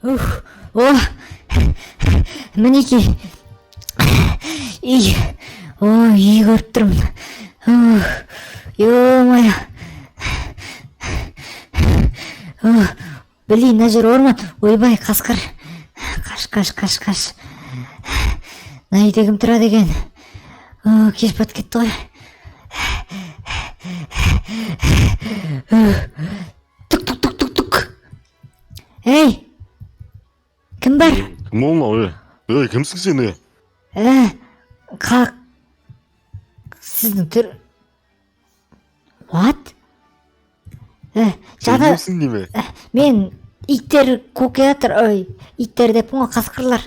Ух, о, мінекей үй. О, үй көріп тұрмын. Ух, ё-моё. Блин, мына жер орман. Ойбай, қасқыр. Қаш, қаш, қаш, қаш. Мына үйде кім тұрады екен? О, кеш батып кетті ғой. Тук, тук, тук, тук, тук. Ей, кім бар? Кім ол мынау, е? Ей, кімсің сен, е? Ә, қа сіздің түр. What? Ә, Сен жата кімсің неме? Мен иттер қуып келе жатыр. Ой, иттер деппін ғой, қасқырлар.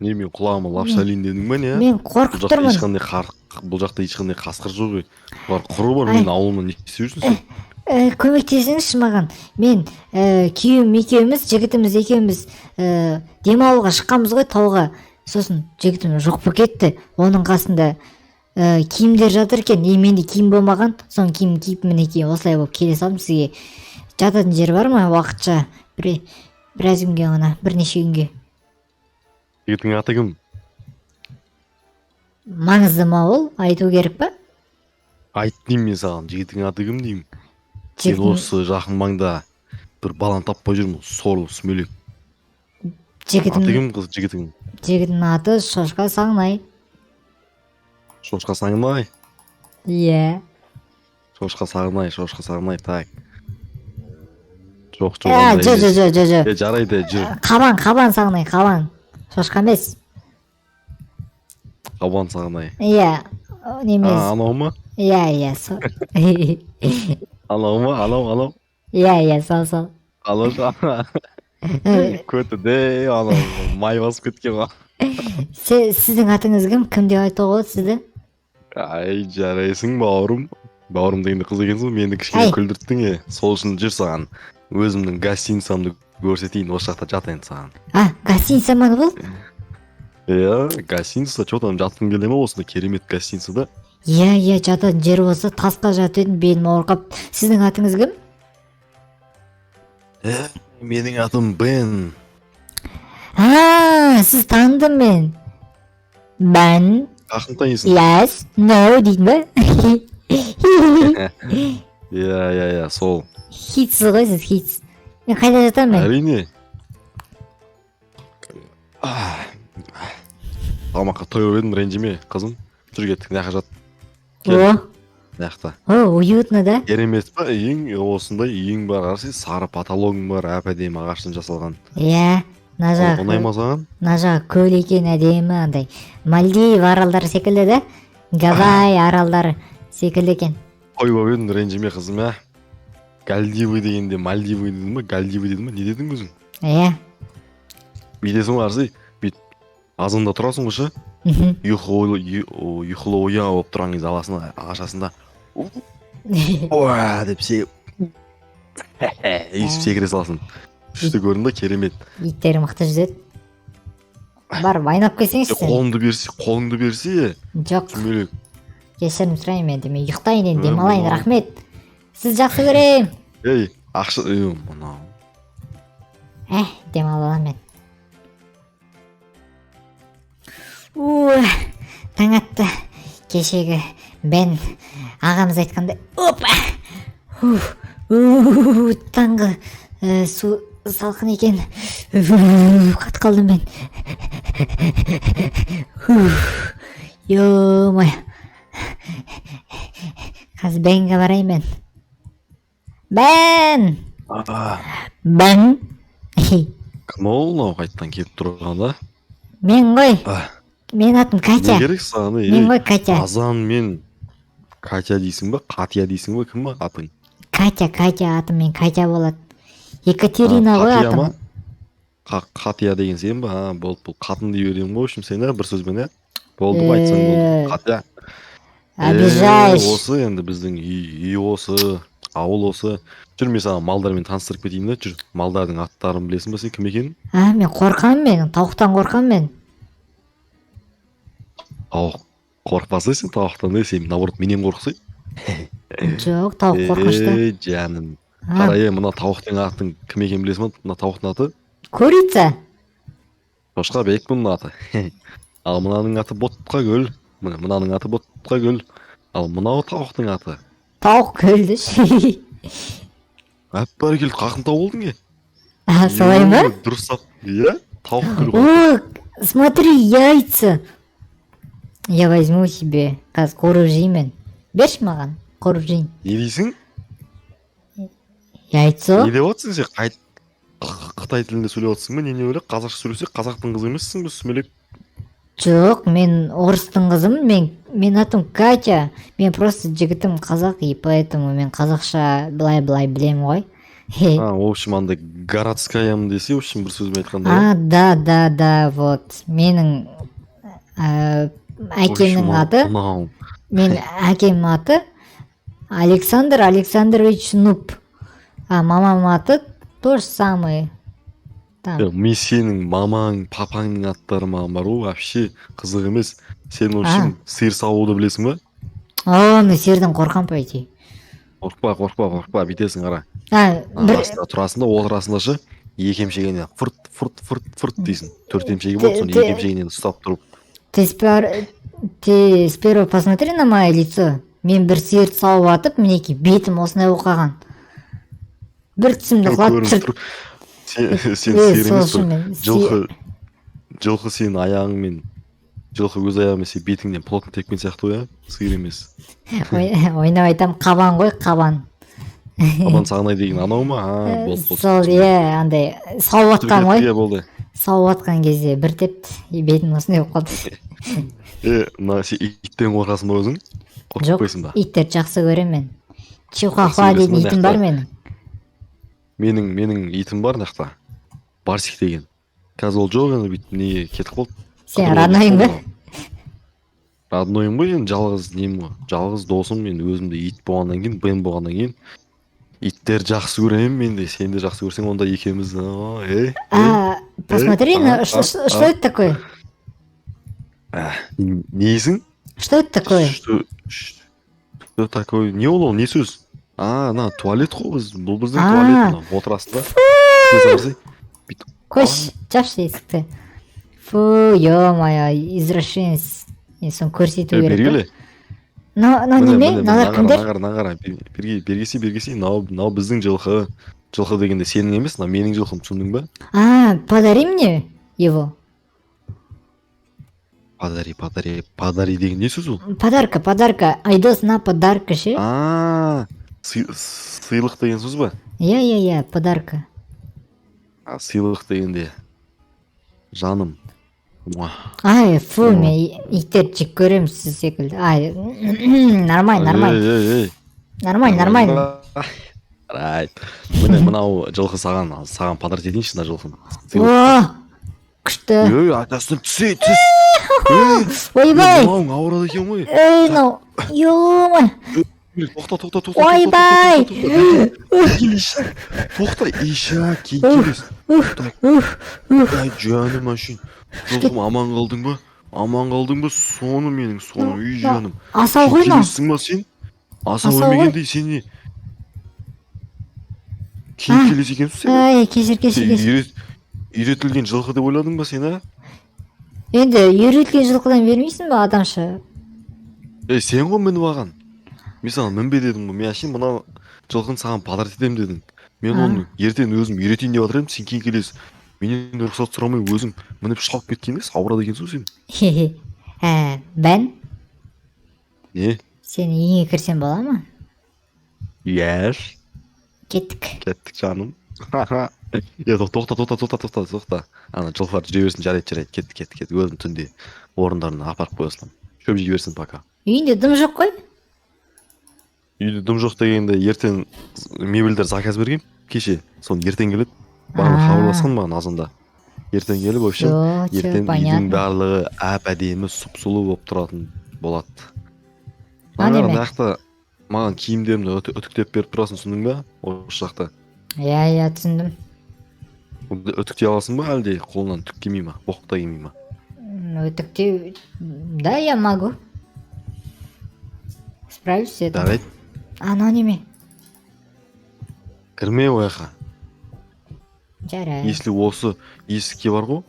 Не, мен құлағыма лапша ілейін дедің ба, не? Мен Бұл қорқып жақта тұрмын. ешқандай қар, бұл жақта ешқандай қасқыр жоқ, ей. Бұлар құры бар, Ай. менің ауылыма не істеп жүрсің сен? Көмектесіңізші маған. Мен күйеуім екеуміз, жігітіміз екеуміз демалуға шыққанбыз ғой тауға. Сосын жігітім жоқ болып кетті. Оның қасында киімдер жатыр екен, и менде киім болмаған. Соның киімін киіп, мінекей, осылай болып келе салдым сізге. Жататын жер бар ма уақытша, бір біраз күнге ғана, бірнеше күнге? Жігітіңнің аты кім? Маңызды ма ол, айту керек па? Айт деймін мен саған, жігітіңнің аты кім деймін. Мен Жігітім, осы жақын маңда бір баланы таппай жүрмін, сорлы сүмелек. Аты жігітім, кім қыз жігітің? Жігітімнің аты Шошқа Сағынай. Шошқа Сағынай. Иә. Шошқа Сағынай, Шошқа Сағынай, так. Жоқ, жоқ, ә ондай жо жо емес. Жо, жо, жо. Е, жарайды, жүр. Қабан, Қабан Сағынай, қабан. Шошқа емес. Қабан Сағынай. Иә, немес. А, анау ма? Иә, сол. Анау ма? Анау, анау. Иә, сол, сол. Анау. Көті де, анау май басып кеткен ғой. Сіздің атыңыз кім? Кім деп айтуға болады сізді? Ай, жарайсың, бауырым. Бауырым дегенде қыз екенсің ғой, мені кішкене Ай. күлдірттің, е. Сол үшін жүр, саған өзімнің гостиницамды көрсетейін, осы жақта жат енді саған. А, гостиница ма бұл? Иә, гостиница, че там, жатқың келе ма осындай керемет гостиницада? Иә, жататын жер болса, тасқа жатып едім, белім ауырып қалыпты. Сіздің атыңыз кім? Е, менің атым Бен. А, сіз, таныдым мен. Бен. Қаяқтан танисың? Yes, no дейтін ба? Иә, сол. Хитсіз ғой сіз, хитс. Мен қайда жатамын мен? Әрине. Ah. Тамаққа тойып едім, ренжіме, қызым. Жүр, кеттік, мына жаққа жат. Кел. О. Мына жақта. О, уютно да. Керемет па үйің? Осындай үйің бар, қарасай, сары потологың бар, әп әдемі ағаштан жасалған. Иә, мына жақ. Ұнай ма саған? Мына жағы көл екен, әдемі, андай Мальдив аралдары секілді да, Гавай аралдары секілді екен. Тойып алып едім, ренжіме, қызым. Ә, Гальдивы дегенде Мальдивы дедің ба, Гальдивы дедің ба, не дедің өзің? Иә. Бүйтесің ғой, қарасай, бүйтіп азанда тұрасың ғой ше. Ұйқылы ояу болып тұрған кезде аласың да, ағаш астында «Уа!» деп өйстіп секіре саласың. Күшті көрінді, керемет. Иттері мықты жүзеді. Барып айналып келсеңші Е, сен. Қолыңды берсе, қолыңды берсе. Жоқ. Сүмелек. Кешірім сұраймын енді, мен ұйықтайын енді, Е, демалайын. мынау. Рахмет, сізді жақсы көремін. Ей, ақша, ей, мынау. Ә, демалып аламын мен. Уа, таң атты. Кешегі Бен ағамыз айтқандай, опа. Уф, у, таңғы су салқын екен. Уф, қатып қалдым мен. Уф, ё-моё. Қазір Бенге барайын мен. Бен! Бен! Кім ол мынау қайтадан келіп тұрған да? Мен ғой. А, Менің атым не Катя. керек саған, ей? Мен ғой Катя. Азан мен Катя дейсің ба, Қатия дейсің ба, кім ба атың? Катя, Катя атым мен, Катя болады. Екатерина А, ғой Қатия атым. ма? Қатия деген сен ба? А, болды, бұл қатын дей беремін ғой, в общем, сені бір сөзбен, иә, болды ғой, айтсаң болды. Қатия. Обижаешь. Осы енді біздің үй, үй осы, ауыл осы. Жүр, мен саған малдармен таныстырып кетейін да, жүр. Малдардың аттарын білесің ба сен, кім екенін? А, мен қорқамын, мен тауықтан қорқамын мен. Тауық қорықпасай сен тауықтан, е, сен наоборот менен қорықсай. Жоқ, тауық қорқынышты. Ей, жаным. А, Қара, е, мына тауықтың атын кім екенін білесің ба? Мына тауықтың аты курица. Шошқабек бұның аты. Ал мынаның аты Ботқагүл. Міне, мынаның аты Ботқагүл. Ал мынау тауықтың аты Тауық көлді. Әп, бәрекелді, қақын тауып болдың, е. А, солай ма? Е, дұрыс тап, иә, тауық гүл ғой. О, смотри, яйца. Я возьму себе. Қазір қуырып жеймін. Берші маған, қуырып жейін. Не дейсің? Яйцо. Не деп отырсың сен? Қай қытай тілінде сөйлеп отырсың ба, не бөлек? Қазақша сөйлесек, қазақтың қызы емессің бе, сүмелек? Жоқ, мен орыстың қызымын. Мен атым Катя. Мен просто жігітім қазақ, и поэтому мен қазақша былай-былай білемін ғой. А, в общем, андай городскаямын десе, в общем, бір сөзбен айтқанда, иә? А, да, вот. Менің әкемнің В общем, аты, мынау мен әкемнің аты Александр Александрович Нуб. А мамамның аты то же самое. Там. Мен сенің мамаң, папаңның аттары маған бар ғой, вообще қызық емес. Сен, в общем, сиыр саууды білесің ба? О, мен сиырдан қорқамын, по идее. Қорықпа, қорықпа, қорықпа, бүйтесің, қара. А, бір Астына тұрасың да, отырасың да ше, екі емшегінен фырт, фырт, фырт, фырт дейсің. Төрт емшегі болды, соны екі емшегінен ұстап тұрып. Ты сперва посмотри на мое лицо. Мен бір сиырды сауып атып, мінекей, бетім осындай болып қалған. Бір тісімді құлатып Көрініп түсіріп. тұр. Сен Е, сиыр сол емес үшін бір мен жылқы, жылқы сенің аяғыңмен, жылқы өз аяғымен сен бетіңнен плотно тепкен сияқты ғой, иә, сиыр емес. Ойнап айтамын, қабан ғой, қабан. Қабан Сағынай деген анау ма? А, болды, болды. Сол, иә, андай сауып атқан ғой. Иә, болды. Сауып атқан кезде бір тепті, и бетім осындай болып қалды. Е, мына сен иттен қорқасың ба өзің? Жоқ, Қорықпайсың ба? иттерді жақсы көремін мен. Чихуахуа Жақсы дейтін көресің ба? итім бар менің. Менің итім бар мына жақта, Барсик деген. Қазір ол жоқ енді, бүйтіп неге кетіп қалды. Сен Қыдыруға роднойың ба? кетіп қалды. Роднойым ғой енді, жалғыз нем ғой, жалғыз досым. Енді өзімде ит болғаннан кейін, бен болғаннан кейін, иттерді жақсы көремін мен де. Сен де жақсы көрсең, онда екеуміз о, ей, ей. А, посмотри на а, что, а, что, а. что это такое? Несің? Что это такое? Что такое? Не ол, ол не сөз? А, ана туалет қой, біз, бұл біздің А. туалет. Мына отырасың да, бүйтіп. Қойшы, жапшы есікті. Фу, ё-моё, извращенец. Енді соны көрсету керек Бері па? келе. Мынау Міне, неме? міне, Мыналар мына кімдер? қара, мына қара, берге, бергесе, бергесе. Мынау біздің жылқы. Жылқы дегенде сенің емес, мынау менің жылқым, түсіндің ба? А, подари мне его. Подари, подари, подари деген не сөз ол? Подарка, подарка. Айдос, на подарка ше. А, сыйлық деген сөз ба? Иә, подарка. А, сыйлық дегенде, жаным. Муа. Ай, фу, О. мен иттерді жек көремін сіз секілді. Ай, нормально, нормально. Ей, ей, ей. Нормально, нормально. Райт. Міне, мынау жылқы саған, саған подарок етейінші мына жылқыны. Сыйлық. О, күшті. Ей, атасынан түсе, түс. Ей, Ойбай. мынауың ауырады екен ғой. Ей, мынау, ё. Тоқта, тоқта, тоқта. Ойбай. Тоқта, иша, келес. Уф, уф. Ай, жаным, әшейін. Жылқым, аман қалдың ба? Аман қалдың ба? Соны менің, соны, үй, жаным. Асау ғой мынау. Келесің ба сен? Асау Асау ғой. өлмегендей, сен не? Кейін А. келесі екенсің сен. Ай, кешір, кешір, Сен кешір. Үйретілген жылқы деп ойладың ба сен, а? Енді үйретілген жылқыдан бермейсің ба адамша? Ей, сен ғой мініп алған. Мен саған мінбе дедім ғой. Мен әшейін мына жылқыны саған подарок етемін дедім. Мен А. оны ертең өзім үйретейін деп жатыр едім, сен кейін келесің. Менен рұқсат сұрамай өзің мініп шауып кеткен емес, ауырады екенсің ғой сен. Хе-хе. Ә, Бен, Не? сен үйіңе кірсем бола ма? Еш. Кеттік. Кеттік, жаным. Е, тоқта, тоқта, тоқта, тоқта, тоқта. Ана жылқылар жүре берсін, жарайды, жарайды, кеттік, кеттік, кеттік. Өзім түнде орындарына апарып қоя саламын. Шөп жей берсін пока. Үйінде дым жоқ қой. Үйде дым жоқ дегенде, ертең мебельдер заказ берген кеше, соны ертең келеді. Бағана А. хабарласқан маған азанда. Ертең келіп, в общем, Всё, всё, ертең үйдің понятно. барлығы әп әдемі, сұп сұлу болып тұратын болады. А, Мына неме? мына жақта маған киімдерімді үтіктеп беріп тұрасың, түсіндің ба, осы жақта? Иә, түсіндім. Үтіктей аласың ба, әлде қолынан түк келмей ма, боқ та келмей ма? Үтіктеу, да, я могу. Справлюсь с этим. Жарайды. Анау неме? Кірме ол жаққа. Жарайды. Если осы есікке бар ғой,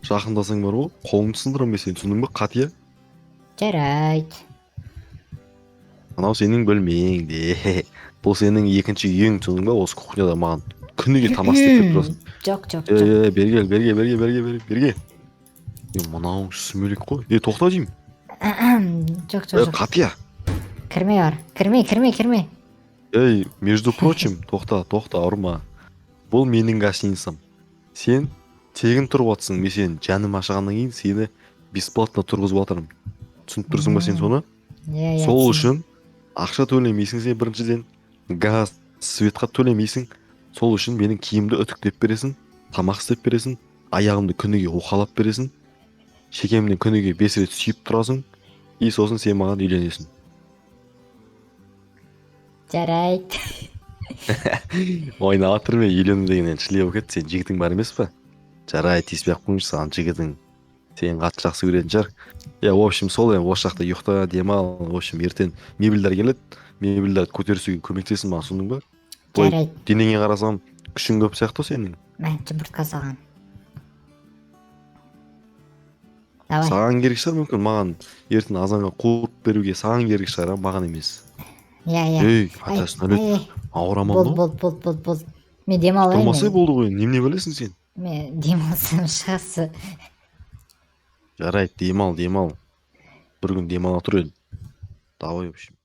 жақындасаң бар ғой, қолыңды сындырамын мен сені, түсіндің ба, Қатия? Жарайды. Мынау сенің бөлмең де, бұл сенің екінші үйің, түсіндің ба? Осы кухняда маған күніге тамақ істеп беріп тұрасың. Жоқ, жоқ, Е, жоқ. е, бері кел, бері кел, бері кел, бері кел, бері кел. Е, мынауың сүмелек қой. Е, тоқта деймін. Жоқ, Е, жоқ, жоқ. Қатия. Кірме, бар, кірме, кірме, кірме. Ей, между прочим, тоқта, тоқта, ұрма. Бұл менің гостиницам. Сен тегін тұрып жатсың. Мен сені жаным ашығаннан кейін сені бесплатно тұрғызып жатырмын. Түсініп тұрсың ба сен соны? Иә, иә. Сол Түсіндім. үшін ақша төлемейсің сен біріншіден, газ, светқа төлемейсің. Сол үшін менің киімді үтіктеп бересің, тамақ істеп бересің, аяғымды күніге уқалап бересің, шекемнен күніге 5 рет сүйіп тұрасың, и сосын сен маған үйленесің. Жарайды. Ойнап жатырмын мен, үйлену дегеннен шіле болып кетті. Сен жігітің бар емес па? Жарайды, тиіспей ақ қойыңызшы саған, жігітің сені қатты жақсы көретін шығар. Иә, в общем, сол енді осы жақта ұйықта, демал. В общем, ертең мебельдер келеді, мебельдерді көтерісуге көмектесін маған, түсіндің ба? Ой. Жарайды. Денеңе қарасам, күшің көп сияқты ғой сенің. Мә, жұмыртқа саған. Давай. Саған керек шығар мүмкін, маған ертең азанға қуырып беруге саған керек шығар, а маған емес. Иә. Ей, Ай, атасына нәлет, ай, ауырамын болды, ғой. болды, болды, болды, болды. Мен демалайын Тұрмасай енді. болды ғой, немене білесің сен? Мен демалсам шығасы. Жарайды, демал, демал, бір күн демала тұр енді. Давай, в общем.